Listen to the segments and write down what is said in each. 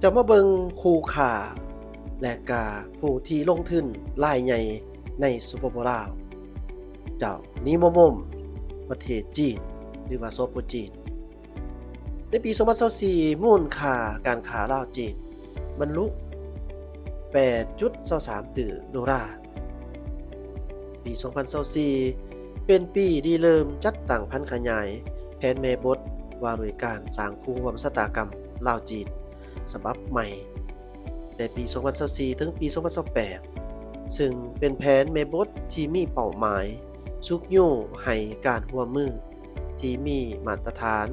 ຈະມາເບິ່ງຄູ່ຄ້າ ແລະກະຜູ້ທີ່ລົງທຶນລາຍໃຫຍ່ໃນ ສປປ ລາວ ເຈົ້າ ນີໂມໂມມ ປະເທດຈີນ ຫຼືວ່າ ສປ ຈີນ. ໃນປີສອງພັນຊາວສີ່ ມູນຄ່າການຄ້າລາວ-ຈີນ ບັນລຸ ແປດຈຸດຊາວສາມຕື້ໂດລາ. ປີສອງພັນຊາວສີ່ ເປັນປີລິເລີ່ມຈັດຕັ້ງຜັນຂະຫຍາຍແຜນແມ່ບົດວ່າດ້ວຍການສ້າງຄູ່ຮ່ວມຊະຕາກຳລາວ-ຈີນ ສະບັບໃໝ່ ແຕ່ປີສອງພັນຊາວສີ່ ເຖິງປີສອງພັນຊາວແປດ ຊຶ່ງເປັນແຜນແມ່ບົດທີ່ມີເປົ້າໝາຍຊຸກຍູ້ໃຫ້ການຮ່ວມມືທີ່ມີມາດຕະຖານ,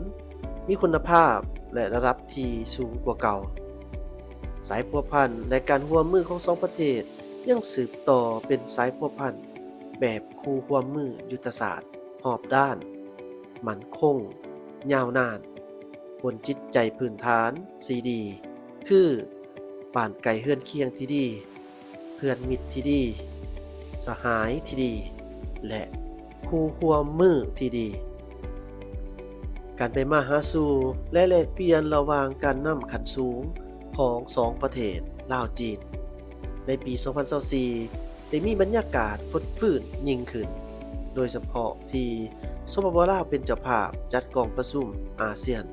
ມີຄຸນນະພາບ ແລະ ລະດັບທີ່ສູງກວ່າເກົ່າ. ສາຍພົວພັນ ແລະ ການຮ່ວມມືຂອງສອງປະເທດຍັງສືບຕໍ່ເປັນສາຍພົວພັນແບບຄູ່ຮ່ວມມືຍຸດທະສາດຮອບດ້ານ, ໝັ້ນຄົງ, ຍາວນານ, ບົນຈິດໃຈພື້ນຖານທີ່ດີ ຄື ບ້ານໃກ້ເຮືອນຄຽງທີ່ດີ, ເພື່ອນມິດທີ່ດີ, ສະຫາຍທີ່ດີ ແລະ ຄູ່ຮ່ວມມືທີ່ດີ. ການໄປມາຫາສູ່ ແລະ ແລກປ່ຽນລະຫວ່າງການນຳຂັ້ນສູງຂອງສອງປະເທດລາວ-ຈີນ ໃນປີສອງພັນຊາວສີ່ ໄດ້ມີບັນຍາກາດຟົດຟື້ນຍິ່ງຂຶ້ນ, ໂດຍສະເພາະທີ່ ສປປ ລາວ ເປັນເຈົ້າພາບຈັດກອງປະຊຸມອາຊຽນ.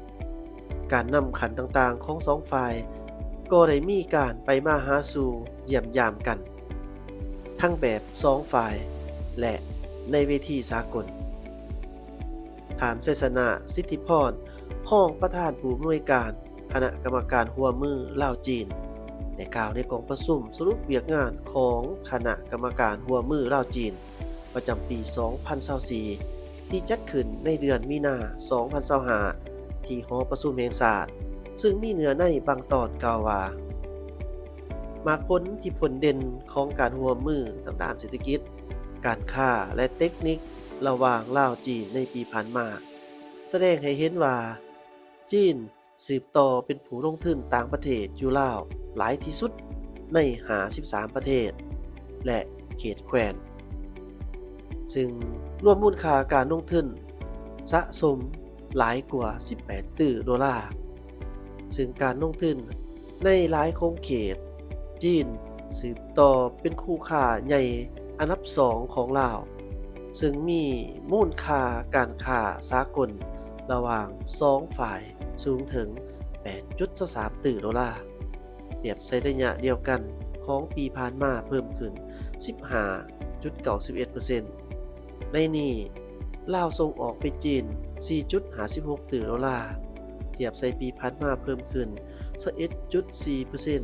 ການນຳຂັ້ນຕ່າງໆຂອງສອງຝ່າຍກໍໄດ້ມີການໄປມາຫາສູ່ຢ້ຽມຢາມກັນ ທັງແບບສອງຝ່າຍ ແລະ ໃນເວທີສາກົນ. ທ່ານ ໄຊຊະນະ ສິດທິພອນ ຮອງປະທານຜູ້ອຳນວຍການຄະນະກຳມະການຮ່ວມມືລາວ-ຈີນ ໄດ້ກ່າວໃນກອງປະຊຸມສະຫຼຸບວຽກງານຂອງຄະນະກຳມະການຮ່ວມມືລາວ-ຈີນ ປະຈຳປີສອງພັນຊາວສີ່ ທີ່ຈັດຂຶ້ນໃນເດືອນມີນາສອງພັນຊາວຫ້າ ທີ່ຫໍປະຊຸມແຫ່ງຊາດ, ຊຶ່ງມີເນື້ອໃນບາງຕອນກ່າວວ່າ ໝາກຜົນທີ່ພົ້ນເດັ່ນຂອງການຮ່ວມມືທາງດ້ານເສດຖະກິດ, ການຄ້າ ແລະ ເຕັກນິກລະຫວ່າງລາວ-ຈີນໃນປີຜ່ານມາ ສະແດງໃຫ້ເຫັນວ່າ ຈີນ ສືບຕໍ່ເປັນຜູ້ລົງທຶນຕ່າງປະເທດຢູ່ລາວຫຼາຍທີ່ສຸດໃນຫ້າສິບສາມປະເທດ ແລະ ເຂດແຄວ້ນ, ຊຶ່ງລວມມູນຄ່າການລົງທຶນສະສົມຫຼາຍກວ່າສິບແປດຕື້ໂດລາ, ຊຶ່ງການລົງທຶນໃນຫຼາຍຂົງເຂດ, ຈີນ ສືບຕໍ່ເປັນຄູ່ຄ້າໃຫຍ່ອັນດັບສອງຂອງລາວ, ຊຶ່ງມີມູນຄ່າການຄ້າສາກົນລະຫວ່າງສອງຝ່າຍສູງເຖິງແປດຈຸດຊາວສາມຕື້ໂດລາ, ທຽບໃສ່ໄລຍະດຽວກັນຂອງປີຜ່ານມາເພີ່ມຂຶ້ນສິບຫ້າຈຸດເກົ້າສິບເອັດເປີເຊັນ. ໃນນີ້ ລາວສົ່ງອອກໄປຈີນສີ່ຈຸດຫ້າສິບຫົກຕື້ໂດລາ, ທຽບໃສ່ປີຜ່ານມາເພີ່ມຂຶ້ນຊາວເອັດຈຸດສີ່ເປີເຊັນ.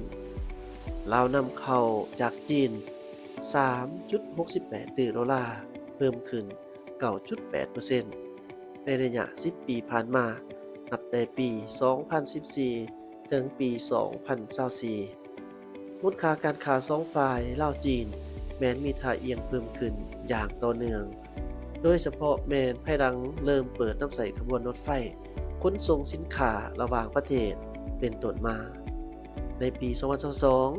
ລາວນຳເຂົ້າຈາກຈີນສາມຈຸດຫົກສິບແປດຕື້ໂດລາ, ເພີ່ມຂຶ້ນເກົ້າຈຸດແປດເປີເຊັນ ໃນໄລຍະສິບປີຜ່ານມາ, ນັບແຕ່ປີສອງພັນສິບສີ່ ເຖິງປີສອງພັນຊາວສີ່. ມູນຄ່າການຄ້າສອງຝ່າຍລາວ-ຈີນ ແມ່ນມີທ່າອ່ຽງເພີ່ມຂຶ້ນຢ່າງຕໍ່ເນື່ອງ, ໂດຍສະເພາະແມ່ນພາຍຫຼັງເລີ່ມເປີດນຳໃຊ້ຂະບວນລົດໄຟຂົນສົ່ງສິນຄ້າລະຫວ່າງປະເທດເປັນຕົ້ນມາ. ໃນປີສອງພັນຊາວສອງ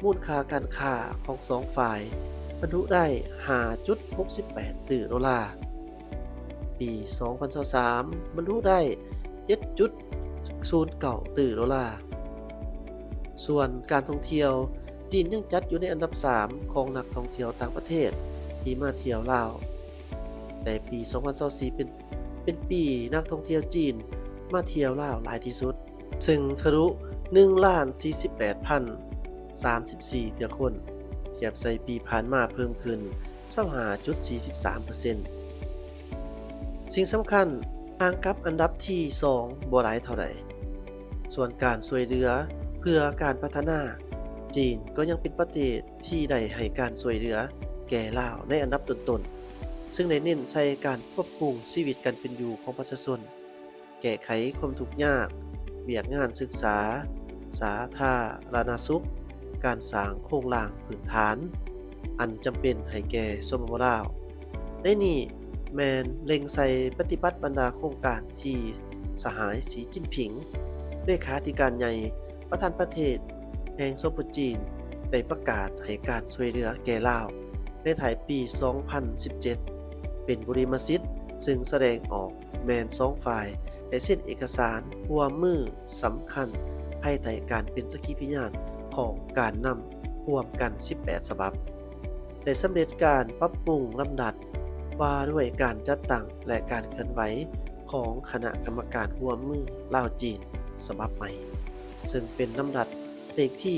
ມູນຄ່າການຄ້າຂອງສອງຝ່າຍບັນລຸໄດ້ຫ້າຈຸດຫົກສິບແປດຕື້ໂດລາ, ປີສອງພັນຊາວສາມ ບັນລຸໄດ້ເຈັດຈຸດສູນເກົ້າຕື້ໂດລາ. ສ່ວນການທ່ອງທ່ຽວ, ຈີນຍັງຈັດຢູ່ໃນອັນດັບສາມຂອງນັກທ່ອງທ່ຽວຕ່າງປະເທດທີ່ມາທ່ຽວລາວ, ແຕ່ປີສອງພັນຊາວສີ່ ເປັນ ເປັນປີນັກທ່ອງທ່ຽວຈີນມາທ່ຽວລາວຫຼາຍທີ່ສຸດ, ຊຶ່ງທະລຸໜຶ່ງລ້ານສີ່ສິບແປດພັນສາມສິບສີ່ເທື່ອຄົນ, ທຽບໃສ່ປີຜ່ານມາເພີ່ມຂຶ້ນຊາວຫ້າຈຸດສີ່ສິບສາມເປີເຊັນ. ສິ່ງສຳຄັນ, ຫ່າງກັບອັນດັບທີສອງບໍ່ຫຼາຍເທົ່າໃດ. ສ່ວນການຊ່ວຍເຫຼືອເພື່ອການພັດທະນາ, ຈີນກໍຍັງເປັນປະເທດທີ່ໄດ້ໃຫ້ການຊ່ວຍເຫຼືອແກ່ລາວໃນອັນດັບຕົ້ນໆ, ຊຶ່ງໄດ້ເນັ້ນໃສ່ການປັບປຸງຊີວິດການເປັນຢູ່ຂອງປະຊາຊົນ, ແກ້ໄຂຄວາມທຸກຍາກ, ວຽກງານສຶກສາ, ສາທາລະນະສຸກ, ການສ້າງໂຄງລ່າງພື້ນຖານອັນຈຳເປັນໃຫ້ແກ່ ສປປ ລາວ. ໃນນີ້ແມ່ນເລັ່ງໃສ່ປະຕິບັດບັນດາໂຄງການທີ່ສະຫາຍ ສີ ຈິ້ນຜິງ ເລຂາທິການໃຫຍ່ ປະທານປະເທດແຫ່ງ ສປ ຈີນ ໄດ້ປະກາດໃຫ້ການຊ່ວຍເຫຼືອແກ່ລາວໃນທ້າຍປີສອງພັນສິບເຈັດ ເປັນບຸລິມະສິດ, ຊຶ່ງສະແດງອອກແມ່ນສອງຝ່າຍໄດ້ເຊັນເອກະສານຮ່ວມມືສຳຄັນ ພາຍໃຕ້ການເປັນສັກຂີພະຍານຂອງການນຳຮ່ວມກັນສິບແປດສະບັບ, ໄດ້ສຳເລັດການປັບປຸງລຳດັບວ່າດ້ວຍການຈັດຕັ້ງ ແລະ ການເຄື່ອນໄຫວຂອງຄະນະກຳມະການຮ່ວມມືລາວ-ຈີນສະບັບໃໝ່, ເຊິ່ງເປັນລຳດັບເລກທີ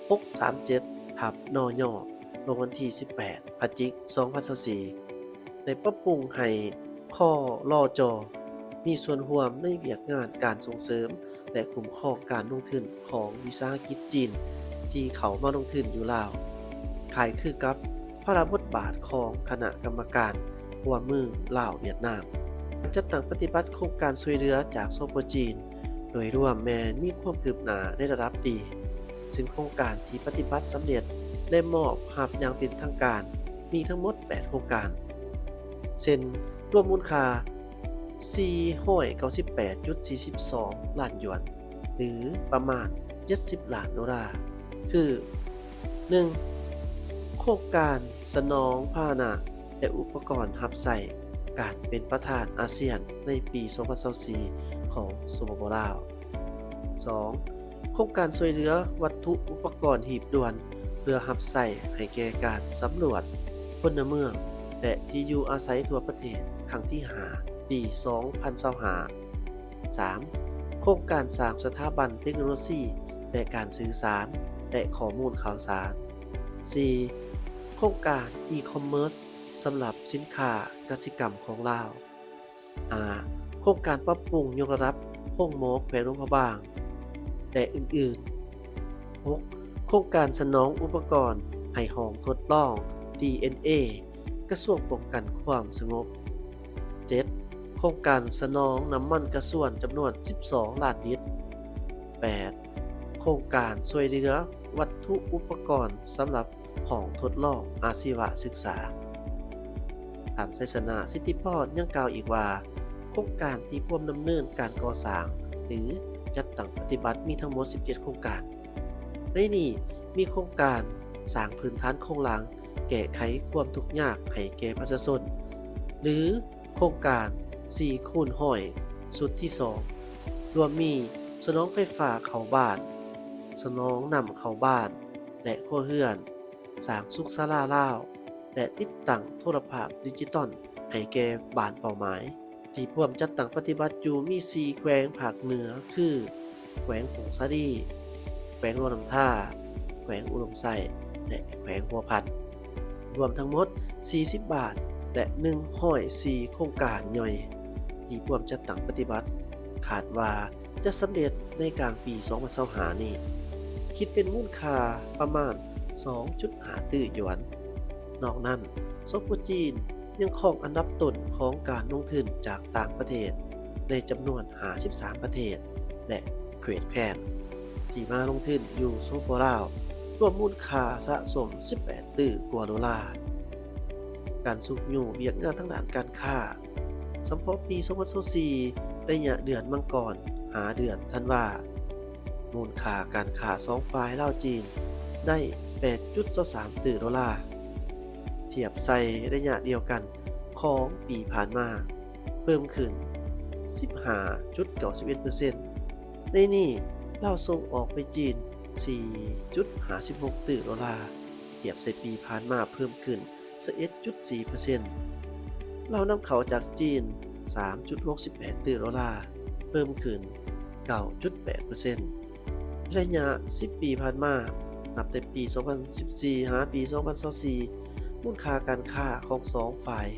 ຫົກສາມເຈັດ ທັບ ນຍ ລົງວັນທີສິບແປດ ພະຈິກ ສອງພັນຊາວສີ່ ໄດ້ປັບປຸງໃຫ້ ຄລຈ ມີສ່ວນຮ່ວມໃນວຽກງານການສົ່ງເສີມ ແລະ ຄຸ້ມຄອງການລົງທຶນຂອງວິສາຫະກິດຈີນທີ່ເຂົ້າມາລົງທຶນຢູ່ລາວ, ຄ້າຍຄືກັບພາລະບົດບາດຂອງຄະນະກຳມະການຮ່ວມມືລາວ-ຫວຽດນາມ. ການຈັດຕັ້ງປະຕິບັດໂຄງການຊ່ວຍເຫຼືອຈາກ ສປ ຈີນ ໂດຍລວມແມ່ນມີຄວາມຄືບໜ້າໃນລະດັບດີ, ເຊິ່ງໂຄງການທີ່ປະຕິບັດສຳເລັດ ແລະ ມອບຮັບຢ່າງເປັນທາງການ ມີທັງໝົດແປດໂຄງການ ເຊັ່ນ ລວມມູນຄ່າສີ່ຮ້ອຍເກົ້າສິບແປດຈຸດສີ່ສິບສອງລ້ານຢວນ ຫຼື ປະມານເຈັດສິບລ້ານໂດລາ ຄື ໜຶ່ງ ໂຄງການສະໜອງພາຫະນະ ແລະ ອຸປະກອນຮັບໃຊ້ການເປັນປະທານອາຊຽນໃນປີສອງພັນຊາວສີ່ ຂອງ ສປປ ລາວ. ສອງ ໂຄງການຊ່ວຍເຫຼືອວັດຖຸອຸປະກອນຮີບດ່ວນ ເພື່ອຮັບໃຊ້ໃຫ້ແກ່ການສຳຫຼວດພົນລະເມືອງ ແລະ ທີ່ຢູ່ອາໄສທົ່ວປະເທດ ຄັ້ງທີຫ້າ ປີສອງພັນຊາວຫ້າ. ສາມ ໂຄງການສ້າງສະຖາບັນເຕັກໂນໂລຊີ ແລະ ການສື່ສານ ແລະ ຂໍ້ມູນຂ່າວສານ. ສີ່ ໂຄງການອີຄອມເມີສສຳລັບສິນຄ້າກະສິກຳຂອງລາວ. ຫ້າ ໂຄງການປັບປຸງຍົກລະດັບໂຮງໝໍແຂວງຫຼວງພະບາງ ແລະ ອື່ນໆ. ຫົກ ໂຄງການສະໜອງອຸປະກອນໃຫ້ຫ້ອງທົດລອງ ດີເອັນເອ ກະຊວງປ້ອງກັນຄວາມສະຫງົບ. ເຈັດ ໂຄງການສະໜອງນ້ຳມັນກະຊວນຈຳນວນສິບສອງລ້ານລິດ. ແປດ ໂຄງການຊ່ວຍເຫຼືອວັດຖຸອຸປະກອນສຳລັບຫ້ອງທົດລອງອາຊີວະສຶກສາ. ທ່ານ ໄຊຊະນະ ສິດທິພອນ ຍັງກ່າວອີກວ່າ ໂຄງການທີ່ພວມດຳເນີນການກໍ່ສ້າງ ຫຼື ຈັດຕັ້ງປະຕິບັດມີທັງໝົດສິບເຈັດໂຄງການ. ໃນນີ້ມີໂຄງການສ້າງພື້ນຖານໂຄງລ່າງແກ້ໄຂຄວາມທຸກຍາກໃຫ້ແກ່ປະຊາຊົນ ຫຼື ໂຄງການສີ່ຄູນຮ້ອຍຊຸດທີສອງ ລວມມີສະໜອງໄຟຟ້າເຂົ້າບ້ານ, ສະໜອງນ້ຳເຂົ້າບ້ານ ແລະ ຄົວເຮືອນ, ສ້າງສຸກສາລາລາວ ແລະ ຕິດຕັ້ງໂທລະພາບດິຈິຕອນໃຫ້ແກ່ບ້ານເປົ້າໝາຍ ທີ່ພວມຈັດຕັ້ງປະຕິບັດຢູ່ມີສີ່ແຂວງພາກເໜືອ ຄື ແຂວງຜົ້ງສາລີ, ແຂວງຫຼວງນ້ຳທາ, ແຂວງອຸດົມໄຊ ແລະ ແຂວງຫົວພັນ, ລວມທັງໝົດສີ່ສິບບ້ານ ແລະ ໜຶ່ງຮ້ອຍສີ່ໂຄງການຍ່ອຍ ທີ່ພວມຈັດຕັ້ງປະຕິບັດ, ຄາດວ່າຈະສຳເລັດໃນກາງປີສອງພັນຊາວຫ້ານີ້, ຄິດເປັນມູນຄ່າປະມານສອງຈຸດຫ້າຕື້ຢວນ. ນອກນັ້ນ, ສປ ຈີນ ຍັງຄອງອັນດັບຕົ້ນຂອງການລົງທຶນຈາກຕ່າງປະເທດໃນຈຳນວນຫ້າສິບສາມປະເທດ ແລະ ເຄວດແຄວ້ນ ທີ່ມາລົງທຶນຢູ່ ສປປ ລາວ ລວມມູນຄ່າສະສົມສິບແປດຕື້ກວ່າໂດລາ. ການຊຸກຍູ້ວຽກງານທາງດ້ານການຄ້າ, ສະເພາະປີສອງພັນຊາວສີ່ ໄລຍະເດືອນມັງກອນຫາເດືອນທັນວາ, ມູນຄ່າການຄ້າສອງຝ່າຍລາວ-ຈີນໄດ້ແປດຈຸດຊາວສາມຕື້ໂດລາ, ທຽບໃສ່ໄລຍະດຽວກັນຂອງປີຜ່ານມາ ເພີ່ມຂຶ້ນສິບຫ້າຈຸດເກົ້າສິບເອັດເປີເຊັນ. ໃນນີ້, ລາວສົ່ງອອກໄປຈີນສີ່ຈຸດຫ້າສິບຫົກຕື້ໂດລາ, ທຽບໃສ່ປີຜ່ານມາເພີ່ມຂຶ້ນຊາວເອັດຈຸດສີ່ເປີເຊັນ. ລາວນຳເຂົ້າຈາກຈີນສາມຈຸດຫົກສິບແປດຕື້ໂດລາ, ເພີ່ມຂຶ້ນເກົ້າຈຸດແປດເປີເຊັນ. ໃນໄລຍະສິບປີຜ່ານມາ, ນັບແຕ່ປີສອງພັນສິບສີ່ຫາປີສອງພັນຊາວສີ່, ມູນຄ່າການຄ້າຂອງສອງຝ່າຍ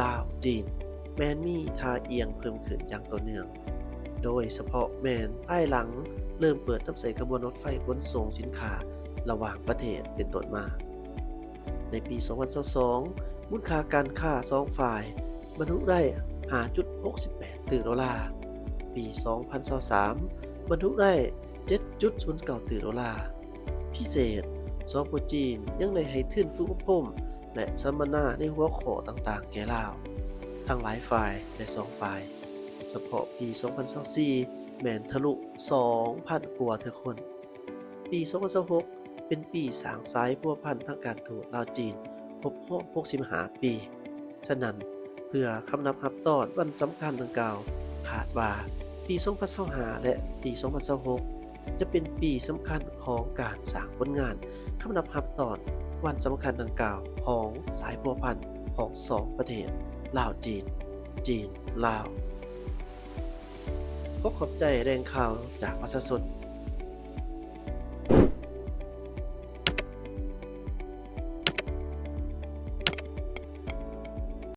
ລາວ-ຈີນ ແມ່ນມີທ່າອ່ຽງເພີ່ມຂຶ້ນຢ່າງຕໍ່ເນື່ອງ, ໂດຍສະເພາະແມ່ນພາຍຫຼັງເລີ່ມເປີດນຳໃຊ້ຂະບວນລົດໄຟຂົນສົ່ງສິນຄ້າລະຫວ່າງປະເທດເປັນຕົ້ນມາ. ໃນປີສອງພັນຊາວສອງ, ມູນຄ່າການຄ້າສອງຝ່າຍບັນລຸໄດ້ຫ້າຈຸດຫົກສິບແປດຕື້ໂດລາ, ປີສອງພັນຊາວສາມ ບັນລຸໄດ້ເຈັດຈຸດສູນເກົ້າຕື້ໂດລາ. ພິເສດ, ສປ ຈີນ ຍັງໄດ້ໃຫ້ທຶນຝຶກອົບຮົມ ແລະ ສຳມະນາໃນຫົວຂໍ້ຕ່າງໆແກ່ລາວ ທັງຫຼາຍຝ່າຍ ແລະ ສອງຝ່າຍ. ສະເພາະປີສອງພັນຊາວສີ່ ແມ່ນທະລຸສອງພັນກວ່າເທື່ອຄົນ. ປີສອງພັນຊາວຫົກ ເປັນປີສ້າງສາຍພົວພັນທາງການທູດລາວ-ຈີນຄົບຮອບຫົກສິບຫ້າປີ. ສະນັ້ນ, ເພື່ອຄຳນັບຮັບຕ້ອນວັນສຳຄັນດັ່ງກ່າວ, ຄາດວ່າປີສອງພັນຊາວຫ້າ ແລະ ປີສອງພັນຊາວຫົກ ຈະເປັນປີສຳຄັນຂອງການສ້າງຜົນງານ ຄຳນັບຮັບຕ້ອນວັນສຳຄັນດັ່ງກ່າວຂອງສາຍພົວພັນຂອງສອງປະເທດ ລາວ-ຈີນ, ຈີນ-ລາວ. ຂໍຂອບໃຈແຫຼ່ງຂ່າວຈາກປະຊາຊົນ